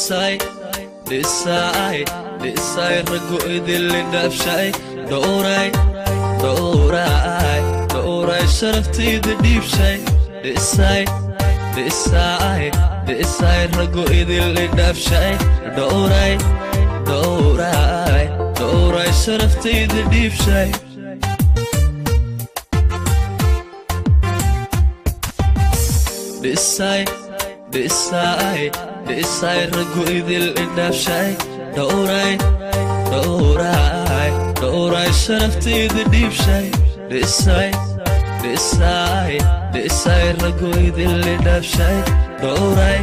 Dhisay, dhisay, dhisay, raggu idinli dhaafshay. Dhowray, dhowray, dhowray, sharaftayda dhiibshay. Dhisay, dhisay, dhisay, raggu idinli dhaafshay. Dhowray, dhowray, dhowray, sharaftayda dhiibshay. Dhisay, dhisay, dhisay, raggu idil idhaafshay. Dhowray, dhowray, dhowray, sharaftayda dhiibshay. Dhisay, dhisay, dhisay, raggu idil idhaafshay. Dhowray,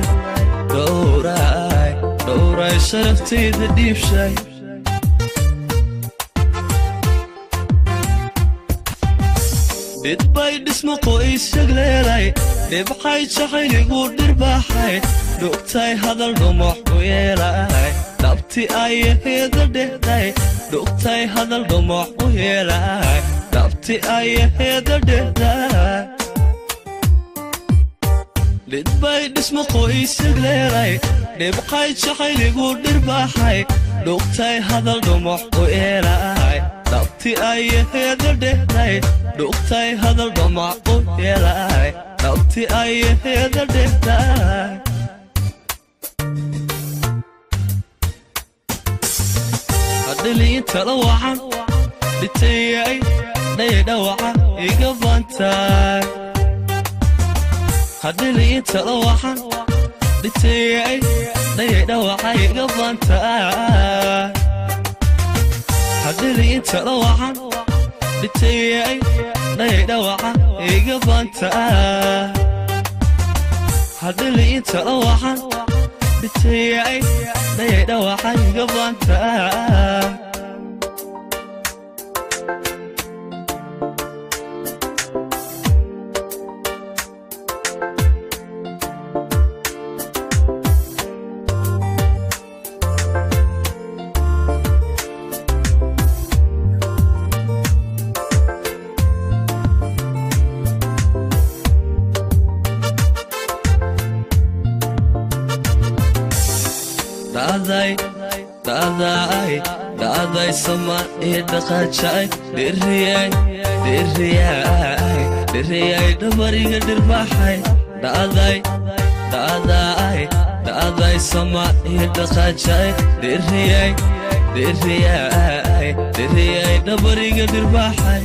dhowray, dhowray, sharaftayda dhiibshay. Dhidbay dhismo qoys shagleelay, dhibxay jacayligu dhirbaaxay, dhugtay hadal dhumuc u yeelay, dhabti ayaheeda dhehday. Dhugtay hadal dhumuc u yeelay, dhabti ayaheeda dhehday. Dhidbay dhismo qoys shagleelay, dhibxay jacayligu dhirbaaxay, dhugtay hadal dhumuc u yeelay, dhabti ayaheeda dhehday. Dhugtay hadal dhumuc u yeelay, dhabti ayaheeda dhehday. Hadhiliintala wacan dhitayay dhaydhawaca iga baantaay. Hadhiliintala wacan dhitayay dhaydhawaca iga baantaay. Hadhiliintala wacan dhitayay dhaydhawaca iga baantaay. Hadhiliintala wacan dhitayay dhaydhawaca iga baantaay. Dhacday, dhacday, dhacday, sama ii dhaqaajay. Dhiriyay, dhiriyay, dhiriyay, dhabariga dhirbaxay. Dhacday, dhacday, dhacday, sama ii dhaqaajay. Dhiriyay, dhiriyay, dhiriyay, dhabariga dhirbaxay.